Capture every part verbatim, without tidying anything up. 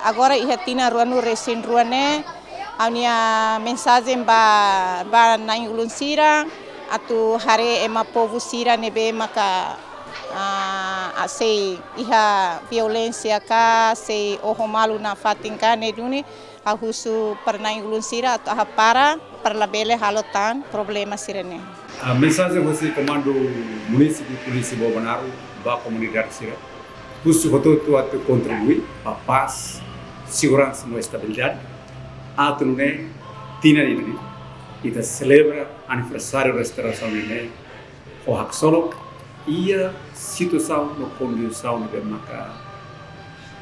Agora iha tinan ruanulu-resin-rua ne'e, ha'u-nia mensajen ba, ba na'in-ulun sira, atu haree ema povu sira ne'ebé maka, ah, sei iha violénsia ka, sei oho malu nafatin ka ne'e duni, ha'u husu para na'in-ulun sira atu hapara, para labele halo tan problema sira-ne'e. Ah, mensajen husi Komandu Munisípiu Polísia Bobonaro ba komunidade sira. Husu hotu-hotu atu kontribui ba pás, seguransa no estabilidade. Atu nune'e tinan ida-ne'e ita selebra aniversáriu restaurasaun ne'e ho haksolok, iha situasaun no kondisaun ne'ebé maka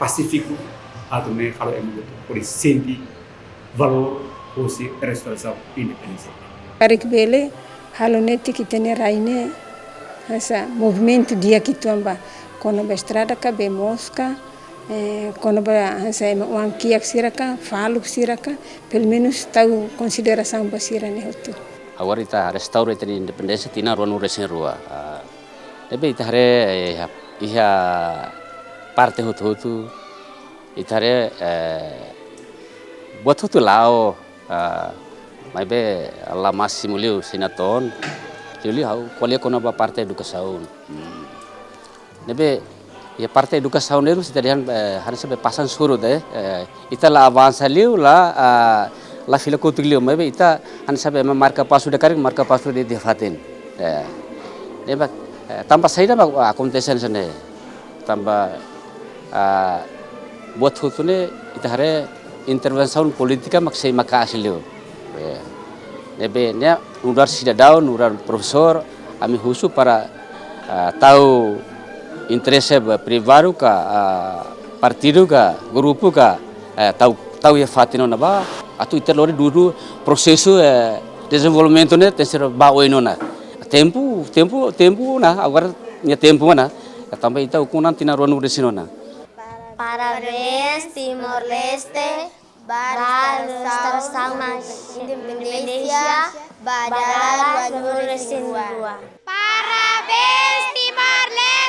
pasífiku, atu nune'e halo ema hotu hodi sente valór husi restaurasaun independénsia. Karik bele halo netik ita-nia rai ne'e hanesan movimentu di'ak uitoan ba, kona-ba estrada ka bee moos ka, eh, kona-ba hanesan ema oan-kiak sira ka, faluk sira ka, pelumenus tau konsiderasaun ba sira-ne'e hotu. Agora ita restaura ita-nia independénsia tinan ruanulu-resin-rua. Ah, ne'ebé ita haree, eh, iha parte hotu-hotu, ita haree, eh, buat hotu la'o, ah, maibé la másimu liu, sei natoon. Liuliu ha'u ko'alia kona-ba parte edukasaun. Hmm. Ne'ebé, iha parte edukasaun ne'e, se ita dehan, eh, hanesan be pasan surut, eh, eh, ita la avansa liu, la, ah, la fila kotuk liu, maibé ita hanesan be ema marka pasu de'it karik, marka pasu de'it iha fatin. Eh, ne'ebé, eh, tanba saida mak akontese hanesan ne'e. Tanba, ah, buat hotu ne'e ita haree intervensaun polítika mak sei maka'as liu. Eh, ne'ebé ne'e nu'udar sidadaun, nu'udar profesór, ami husu para, ah, tau interese ba privadu ka, ah, partidu ka, grupu ka, eh, tau, tau iha fatin ona ba, atu ita lori dudu prosesu, eh, dezenvolvimentu ne'e tenke ser ba oin ona. Tempu, tempu, tempu ona, agora nia tempu ona. Tanba ita ukun-an tinan ruanulu-resin-rua ona. Parabéns, Timor-Leste, ba restaurasaun independénsia, ba dala ruanulu-resin-rua. Parabéns, Timor-Leste!